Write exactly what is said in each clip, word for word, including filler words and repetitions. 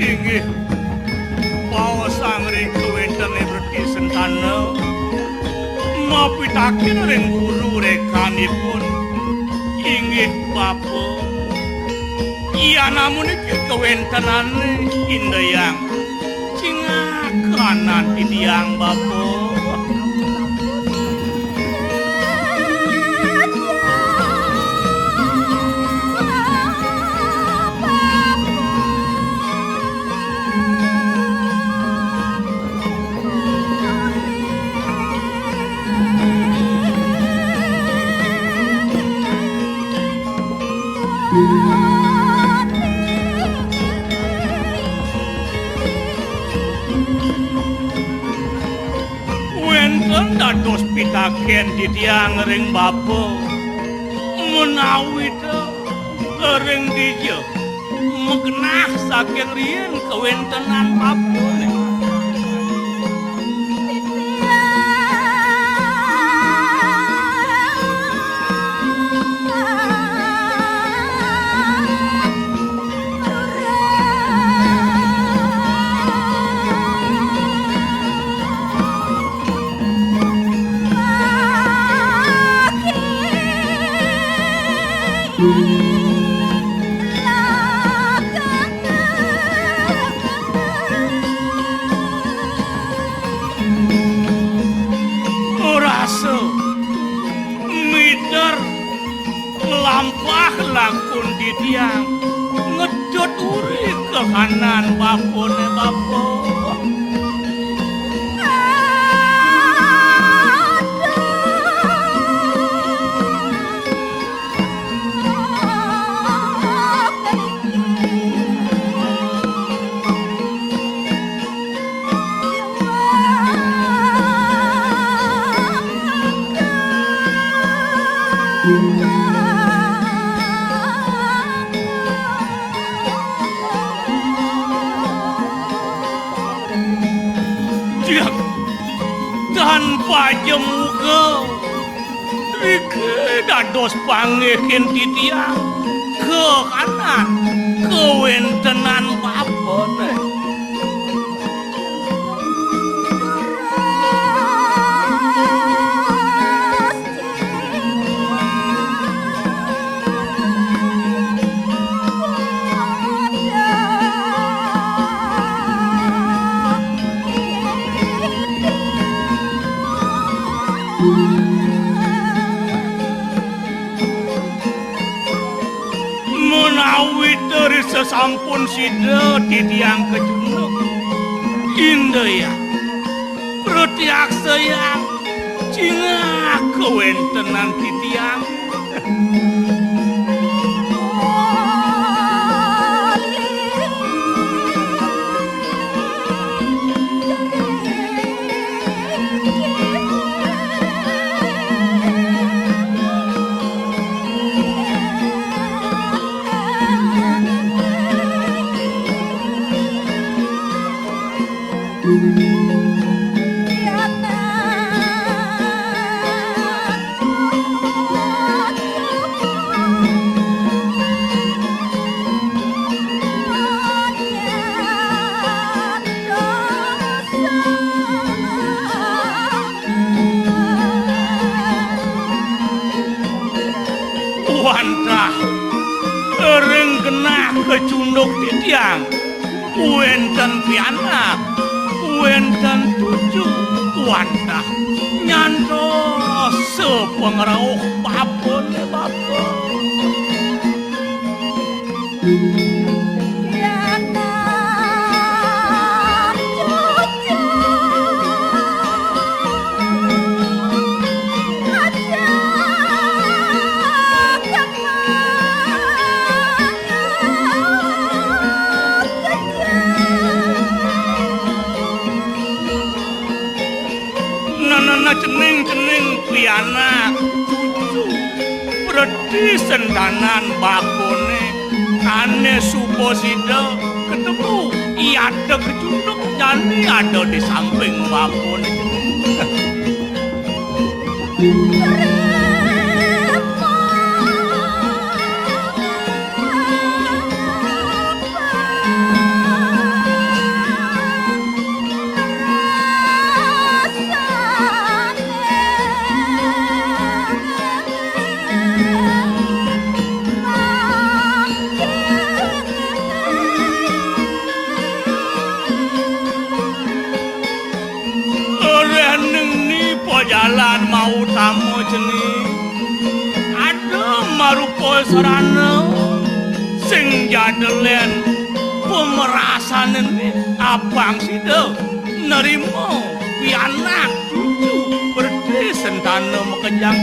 Inggih, paosang ring kawéntené Breti Sentana, mapitaken ring guru rékanipun. Inggih, Bapa. Yan amunika kawéntenané, indayang. Cingakan titiang, Bapa. Wénten dados pitakén titiang ring bapa, menawi ta ring dija magenah saking riin kawéntenan bapané. Rasa mider nglampah langkung titiang, ngedut uri kahanan bapané bapa. Diak, tan paja muga. Riki dados panggihin titiang kahanan kawéntenan bapané. Menawi ta risa sampun sida titiang kacunduk, indayang, pratyaksayang, cingak kawéntenan titiang. Wantah, ring genah kacunduk titiang, wénten pianak, wénten cucu, wantah, nyantos sapangrauh bapané bapa. Nenena cening-cening pianak cucu, preti sentanan bapané, ané suba sida katemu, i ada kacunduk jani ada di samping bapané. Oréh nengni pajalan mautama cening. Ada marupa sarana sing jadelen pamerasané apang sida nerima pianak cucu berti sentana makejang.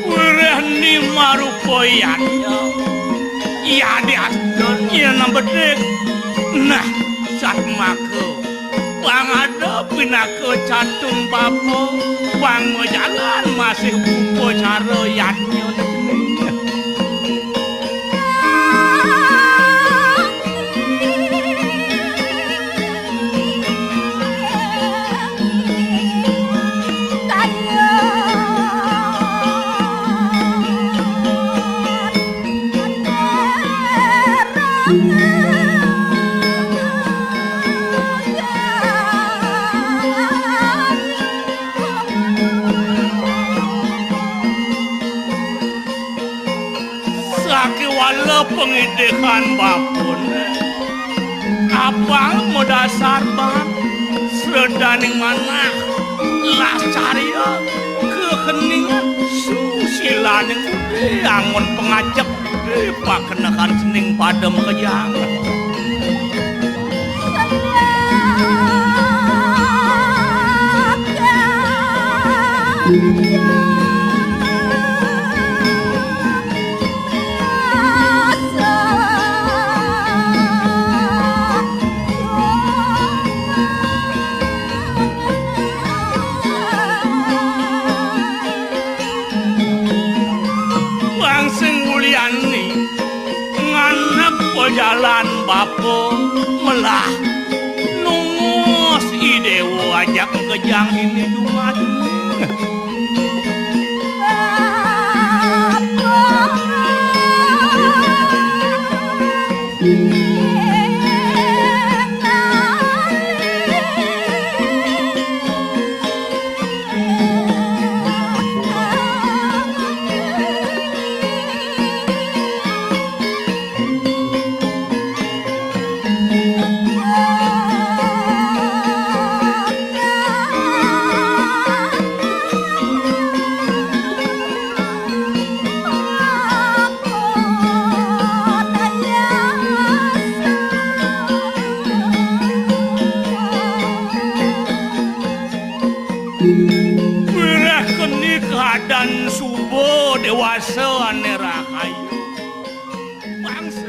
Wireh ni marupa yadnya. Yadi astun ya nambedik. Nah, satmaka. Pang ada pinaka catung bapa, pang majalan masih upacara yadnya. Sakéwala pangidikan bapun, apang madasar baan sredaning manah, lascarya, kakeningan, susilaning budi, anggon pangajap budi, pakenekan seni pada makejang. Pang sing ulian ni nganak pajalan bapa melah nungos I Déwa ajak makejang dini jumah. Wireh keni kahadan suba déwasa ané rahayu. Bangsa